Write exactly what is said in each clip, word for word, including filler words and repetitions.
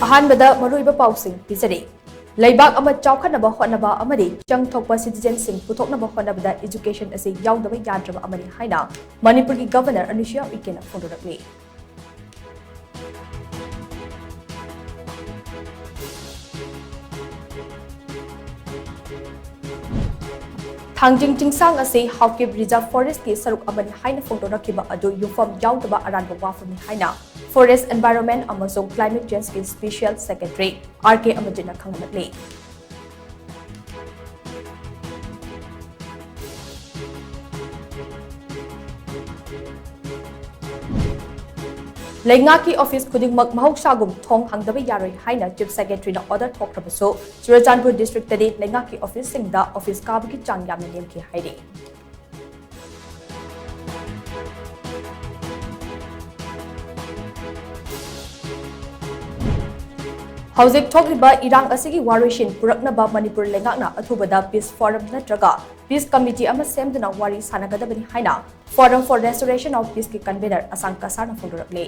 ꯑꯍꯥꯟꯕꯗ ꯃꯔꯨꯑꯣꯏꯕ ꯄꯥꯎꯁꯤꯡ ꯄꯤꯖꯔꯤ꯫ ꯂꯩꯕꯥꯛ ꯑꯃ ꯆꯥꯎꯈꯠꯅꯕ ꯍꯣꯠꯅꯕ ꯑꯃꯗꯤ ꯆꯪ ꯊꯣꯛꯄ citizenꯁꯤꯡ ꯄꯨꯊꯣꯛꯅꯕ ꯍꯣꯠꯅꯕꯗ education ꯑꯁꯤ ꯌꯥꯎꯗꯕ ꯌꯥꯗ꯭ꯔꯕ ꯑꯃꯅꯤ ꯍꯥꯏꯅ ꯃꯅꯤꯄꯨꯔꯒꯤ Governor ꯑꯅꯨꯁꯨꯏꯌꯥ ꯎꯏꯀꯦꯟꯅ ꯐꯣꯡꯗꯣꯔꯛꯂꯤ꯫ ꯊꯥꯡꯖꯤꯡ ꯆꯤꯡꯁꯥꯡ ꯑꯁꯤ ꯍꯥꯎꯀꯤꯞ Reserve Forestꯀꯤ ꯁꯔꯨꯛ ꯑꯃꯅꯤ ꯍꯥꯏꯅ ꯐꯣꯡꯗꯣꯔꯛꯈꯤꯕ ꯑꯗꯨ ꯌꯨꯝꯐꯝ ꯌꯥꯎꯗꯕ ꯑꯔꯥꯟꯕ ꯋꯥꯐꯝꯅꯤ ꯍꯥꯏꯅ Forest, Environment ꯑꯃꯁꯨꯡ Climate Changeꯀꯤ Special Secretary ꯑꯥꯔ ꯀꯦ ꯑꯃꯔꯖꯤꯠꯅ ꯈꯪꯍꯜꯂꯛꯂꯤ꯫ ꯂꯩꯉꯥꯛꯀꯤ office ꯈꯨꯗꯤꯡꯃꯛ ꯃꯍꯧꯁꯥꯒꯨꯝ ꯊꯣꯡ ꯍꯥꯡꯗꯕ ꯌꯥꯔꯣꯏ ꯍꯥꯏꯅ Chief Secretaryꯅ order ꯊꯣꯛꯈ꯭ꯔꯕꯁꯨ, ꯆꯨꯔꯆꯥꯟꯄꯨꯔ districtꯇꯗꯤ ꯂꯩꯉꯥꯛꯀꯤ officeꯁꯤꯡꯗ office ꯀꯥꯕꯒꯤ ꯆꯥꯡ ꯌꯥꯝꯅ ꯅꯦꯝꯈꯤ ꯍꯥꯏꯔꯤ꯫ ꯍꯧꯖꯤꯛ ꯊꯣꯛꯂꯤꯕ ꯏꯔꯥꯡ ꯑꯁꯤꯒꯤ ꯋꯥꯔꯣꯏꯁꯤꯟ ꯄꯨꯔꯛꯅꯕ ꯃꯅꯤꯄꯨꯔ ꯂꯩꯉꯥꯛꯅ ꯑꯊꯨꯕꯗ peace forum ꯅꯠꯇ꯭ꯔꯒ peace committee ꯑꯃ ꯁꯦꯝꯗꯨꯅ ꯋꯥꯔꯤ ꯁꯥꯟꯅꯒꯗꯕꯅꯤ ꯍꯥꯏꯅ Forum for Restoration of Peaceꯀꯤ convener ꯑꯁꯥꯡ ꯀꯁꯥꯔꯅ ꯐꯣꯡꯗꯣꯔꯛꯂꯤ꯫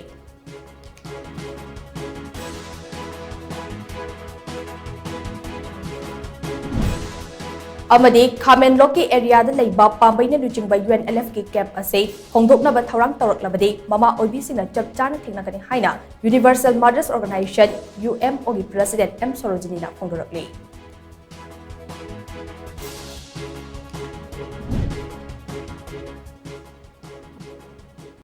ꯑꯃꯗꯤ ꯈꯥꯃꯦꯟꯂꯣꯛꯀꯤ areaꯗ ꯂꯩꯕ ꯄꯥꯝꯕꯩꯅ ꯂꯨꯆꯤꯡꯕ UNLFꯀꯤ camp ꯑꯁꯤ ꯍꯣꯡꯗꯣꯛꯅꯕ ꯊꯧꯔꯥꯡ ꯇꯧꯔꯛꯂꯕꯗꯤ ꯃꯃꯥ ꯑꯣꯏꯕꯤꯁꯤꯡꯅ ꯆꯞ ꯆꯥꯅ ꯊꯦꯡꯅꯒꯅꯤ ꯍꯥꯏꯅ Universal Mothers Organization, UMOꯒꯤ president ꯑꯦꯝ ꯁꯣꯔꯣꯖꯤꯅꯤꯅ ꯐꯣꯡꯗꯣꯔꯛꯂꯤ꯫